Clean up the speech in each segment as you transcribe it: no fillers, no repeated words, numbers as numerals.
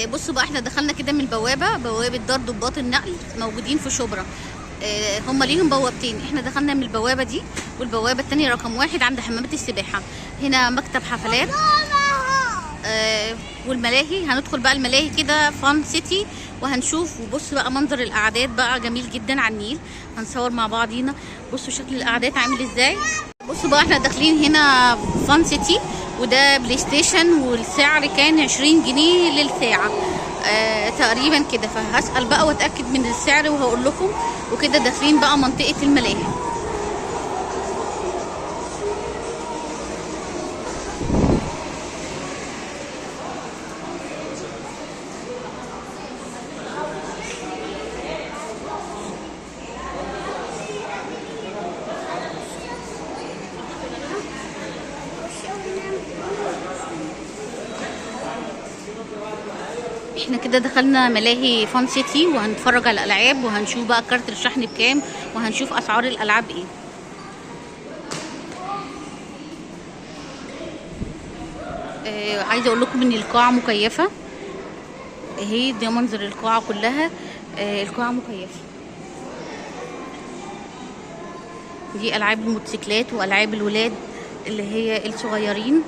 بصوا بقى احنا دخلنا كده من البوابة، بوابه دار ضباط النقل، موجودين في شبرا. هم ليهم بوابتين، احنا دخلنا من البوابة دي والبوابه الثانية رقم 1 عند حمامات السباحة. هنا مكتب حفلات والملاهي. هندخل بقى الملاهي كده Fun City وهنشوف. وبصوا بقى منظر القعدات بقى جميل جدا على النيل، هنصور مع بعضينا. بصوا شكل القعدات عامل ازاي. بصوا بقى احنا داخلين هنا Fun City، وده PlayStation، والسعر كان 20 جنيه للساعة تقريبا كده. فهسأل بقى واتأكد من السعر وهقول لكم. وكده داخلين بقى منطقة الملاهي. احنا كده دخلنا ملاهي Fun City وهنتفرج على الالعاب، وهنشوف بقى كارت الشحن بكام، وهنشوف اسعار الالعاب ايه. عايزه اقول لكم ان القاعة مكيفه اهي، ده منظر القاعة كلها. القاعة مكيفه. دي العاب الموتوسيكلات والعاب الولاد اللي هي الصغيرين.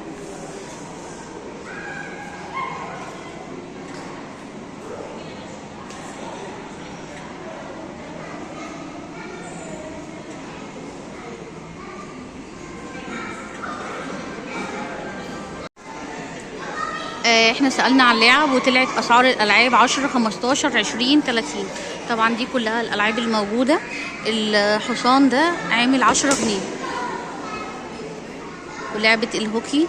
احنا سألنا على اللعب وطلعت اسعار الالعاب 10 15 20 30. طبعا دي كلها الالعاب الموجودة. الحصان ده عامل 10 جنيه، ولعبة الهوكي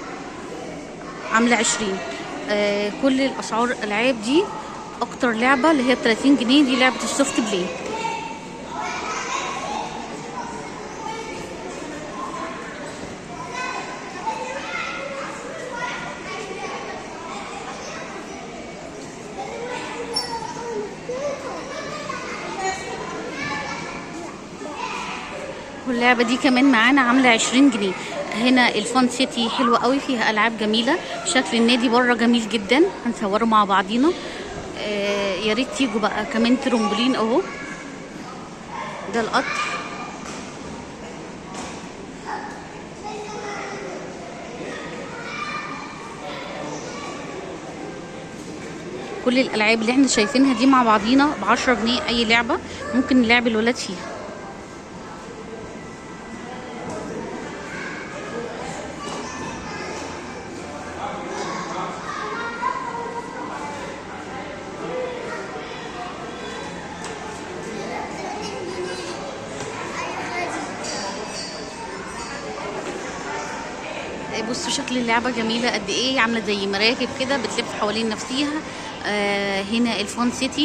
عاملة 20. كل الاسعار الالعاب دي. اكتر لعبة اللي هي 30 جنيه دي لعبة ال soft play. واللعبة دي كمان معانا عاملة 20 جنيه. هنا ال Fun City حلوة قوي، فيها ألعاب جميلة. شكل النادي بره جميل جدا، هنصوره مع بعضينا. يا ريت تيجوا بقى. كمان ترمبولين اهو، ده القطر. كل الألعاب اللي احنا شايفينها دي مع بعضينا ب10 جنيه أي لعبة ممكن نلعب الولاد فيها. بصوا شكل اللعبة جميلة قد ايه، عاملة زي مراكب كده بتلف حوالين نفسيها. هنا ال Fun City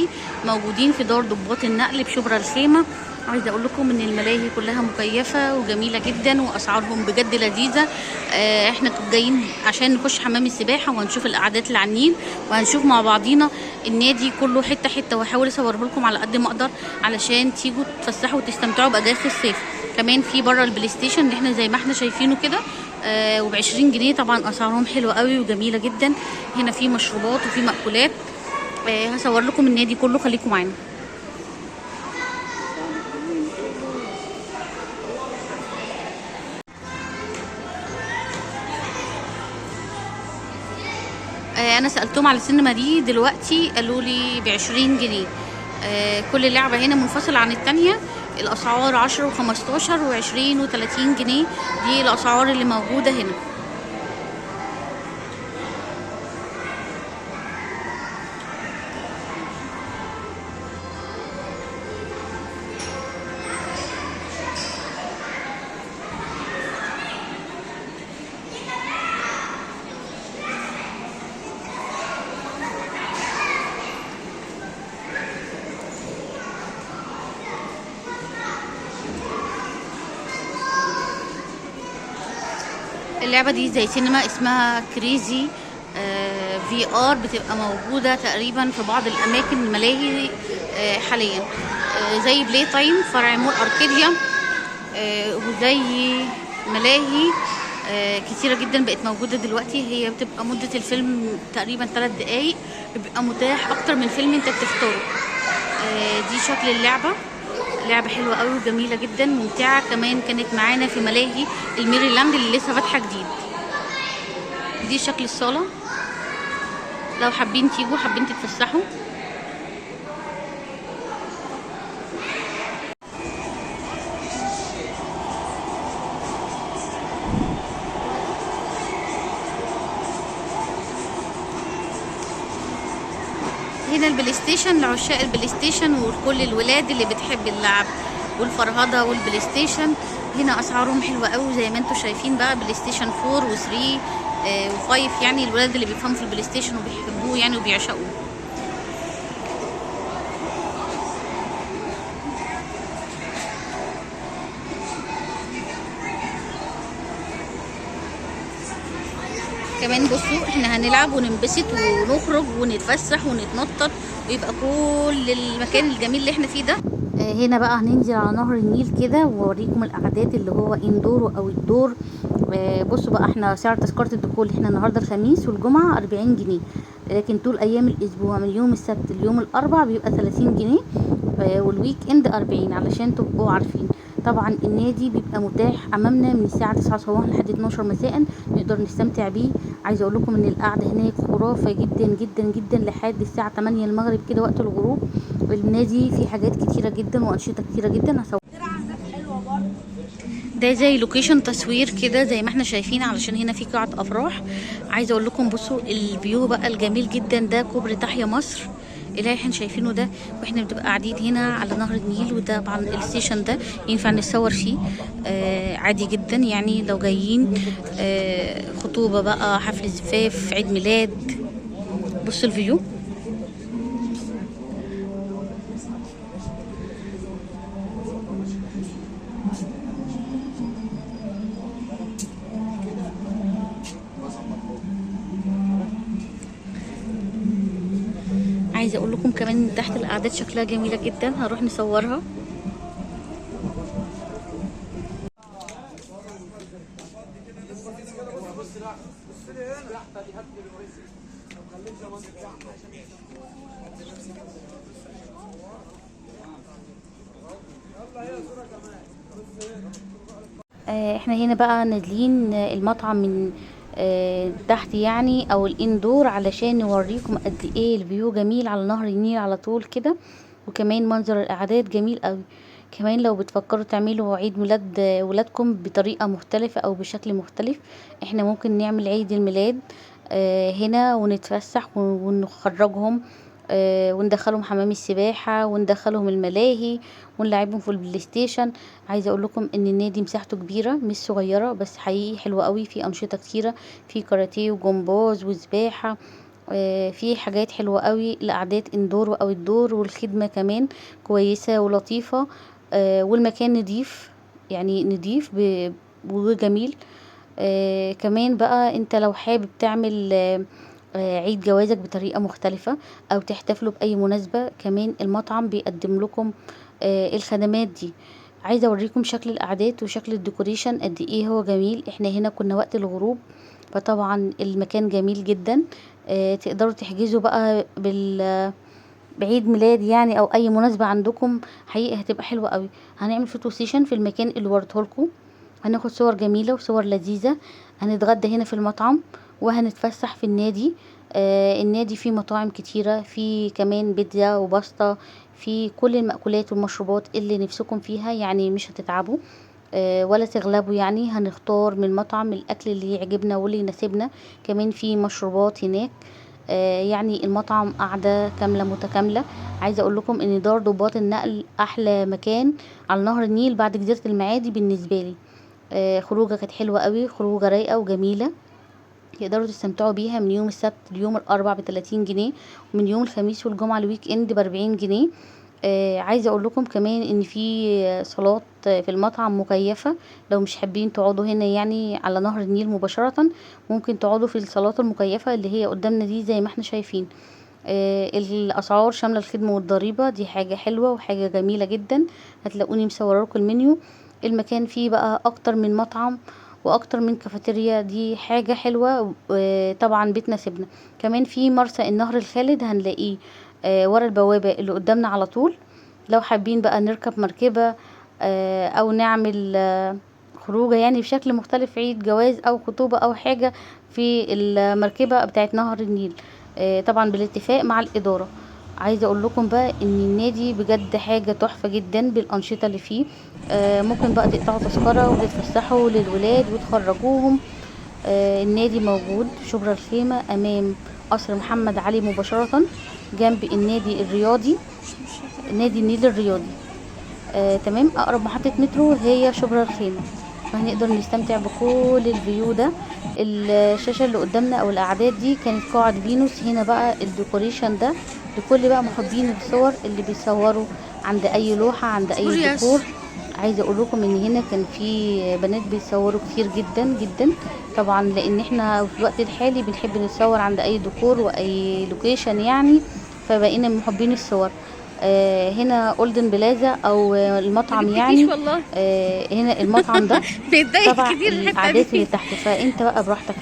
موجودين في دار ضباط النقل بشبرا الخيمة. عايزة اقول لكم ان الملاهي كلها مكيفة وجميلة جدا، واسعارهم بجد لذيذة. احنا جايين عشان نخش حمام السباحة وهنشوف القعدات اللي على النيل، وهنشوف مع بعضينا النادي كله حتة حتة، وهحاول اصوره لكم على قد ما اقدر علشان تيجوا تتفسحوا وتستمتعوا باجازة الصيف. كمان في بره ال PlayStation اللي احنا زي ما احنا شايفينه كده، وب20 جنيه. طبعا اسعارهم حلوة قوي وجميلة جدا. هنا في مشروبات وفي مأكولات. هصور لكم النادي كله، خليكم معانا. انا سألتهم على السينما دي دلوقتي، قالوا لي ب20 جنيه. كل لعبة هنا منفصلة عن التانية. الأسعار 10 و15 و20 و30 جنيه، دي الأسعار اللي موجودة هنا. اللعبة دي زي سينما اسمها Crazy VR، بتبقى موجودة تقريبا في بعض الأماكن الملاهي حاليا، زي Play Time فرع مول أركيديا، وزي ملاهي كتيرة جدا بقت موجودة دلوقتي. هي بتبقى مدة الفيلم تقريبا 3 دقايق، بيبقى متاح اكتر من فيلم انت بتختاره. دي شكل اللعبة، لعبة حلوة قوي وجميلة جدا ممتعة. كمان كانت معانا في ملاهي الميريلاند اللي لسه فاتحة جديد. دي شكل الصالة، لو حابين تيجوا حابين تتفسحوا. هنا ال PlayStation لعشاق ال PlayStation وكل الولاد اللي بتحب اللعب والفرهده وال PlayStation. هنا اسعارهم حلوة قوي زي ما انتم شايفين بقى، PlayStation 4 و3 و5، يعني الولاد اللي بيفهموا في ال PlayStation وبيحبوه يعني وبيعشقوه. كمان بصوا احنا هنلعب وننبسط ونخرج ونتفسح ونتنطط، ويبقى كل المكان الجميل اللي احنا فيه ده. هنا بقى هننزل على نهر النيل كده واوريكم القعدات اللي هو indoor او outdoor. بصوا بقى احنا سعر تذكرة الدخول احنا النهارده الخميس والجمعة 40 جنيه، لكن طول ايام الاسبوع من يوم السبت ليوم الاربع بيبقى 30 جنيه، وال weekend 40، علشان تبقوا عارفين. طبعا النادي بيبقى متاح امامنا من الساعة 9 صباحا لحد 12 مساء، نقدر نستمتع بيه. عايزه اقول لكم ان القعدة هناك خرافه جدا جدا جدا لحد الساعة 8 المغرب كده وقت الغروب. النادي فيه حاجات كتيرة جدا وانشطه كتيرة جدا. ده زي location تصوير كده زي ما احنا شايفين، علشان هنا في قاعة افراح. عايزه اقول لكم بصوا ال view بقى الجميل جدا ده، كوبري تحيا مصر اللي احنا شايفينه ده، واحنا بنبقى قاعدين هنا على نهر النيل. وده طبعا ال station ده ينفع نتصور فيه عادي جدا، يعني لو جايين خطوبة بقى، حفل زفاف، عيد ميلاد. بصوا ال view. عايزه اقول لكم كمان تحت القعدات شكلها جميلة جدا، هروح نصورها. احنا هنا بقى نازلين المطعم من تحت يعني، او ال indoor، علشان نوريكم قد ايه ال view جميل على نهر النيل على طول كده، وكمان منظر القعدات جميل قوي. كمان لو بتفكروا تعملوا عيد ميلاد ولادكم بطريقة مختلفة او بشكل مختلف، احنا ممكن نعمل عيد الميلاد هنا ونتفسح ونخرجهم وندخلهم حمام السباحة وندخلهم الملاهي ونلعبهم في ال PlayStation. عايزة اقول لكم ان النادي مساحته كبيرة مش صغيرة، بس حقيقي حلوة قوي، في انشطة كتيرة، في كاراتيه وجمباز وسباحة، في حاجات حلوة قوي. القعدات indoor و outdoor، والخدمة كمان كويسة ولطيفة، والمكان نضيف، يعني نضيف وجميل. كمان بقى انت لو حابب تعمل عيد جوازك بطريقة مختلفة او تحتفلوا بأي مناسبة، كمان المطعم بيقدم لكم الخدمات دي. عايزة اوريكم شكل القعدات وشكل ال decoration قد ايه هو جميل. احنا هنا كنا وقت الغروب، فطبعا المكان جميل جدا. تقدروا تحجزوا بقى بعيد ميلاد يعني او اي مناسبة عندكم، حقيقي هتبقى حلوة قوي. هنعمل photo session في المكان اللي وريته لكم، هناخد صور جميلة وصور لذيذة، هنتغدى هنا في المطعم وهنتفسح في النادي. النادي فيه مطاعم كتيرة، فيه كمان بيتزا وباستا، في كل المأكولات والمشروبات اللي نفسكم فيها، يعني مش هتتعبوا ولا تغلبوا. يعني هنختار من المطعم الأكل اللي يعجبنا واللي يناسبنا، كمان في مشروبات هناك. يعني المطعم قاعدة كاملة متكاملة. عايزة اقول لكم ان دار ضباط النقل احلى مكان على نهر النيل بعد جزيرة المعادي بالنسبة لي. خروجة كانت حلوة قوي، خروجة رايقة وجميلة، تقدروا تستمتعوا بيها من يوم السبت ليوم الاربع ب30 جنيه، ومن يوم الخميس والجمعة ال weekend ب40 جنيه. عايزة اقول لكم كمان ان في صالات في المطعم مكيفة، لو مش حابين تقعدوا هنا يعني على نهر النيل مباشرة، ممكن تقعدوا في الصالات المكيفة اللي هي قدامنا دي زي ما احنا شايفين. الاسعار شاملة الخدمة والضريبة، دي حاجة حلوة وحاجة جميلة جدا. هتلاقوني مصوره لكم المنيو. المكان فيه بقى اكتر من مطعم واكتر من كافيتيريا. دي حاجة حلوة طبعا بتناسبنا. كمان في مرسى النهر الخالد هنلاقيه ورا البوابة اللي قدامنا على طول. لو حابين بقى نركب مركبة او نعمل خروجه يعني بشكل مختلف، عيد جواز او خطوبة او حاجة في المركبة بتاعت نهر النيل، طبعا بالاتفاق مع الادارة. عايزه اقول لكم بقى ان النادي بجد حاجة تحفة جدا بالانشطه اللي فيه. ممكن بقى تقطعوا تذكره وتتفسحوا للولاد وتخرجوهم. النادي موجود في شبرا الخيمة امام قصر محمد علي مباشرة، جنب النادي الرياضي، نادي النيل الرياضي. تمام. اقرب محطة مترو هي شبرا الخيمة، فهنقدر نستمتع بكل ال view ده. الشاشة اللي قدامنا او الاعداد دي كانت قاعة فينوس. هنا بقى ال decoration ده لكل بقى محبين الصور اللي بيصوروا عند اي لوحة، عند اي ديكور. عايزه اقول لكم ان هنا كان في بنات بيصوروا كتير جدا جدا، طبعا لان احنا في الوقت الحالي بنحب نتصور عند اي ديكور واي location يعني، فبقينا من محبين الصور. هنا اولدن بلازا او المطعم يعني والله. هنا المطعم ده بيتضايق تبع كتير الحتة القعدات دي. اللي تحت، فانت بقى براحتك.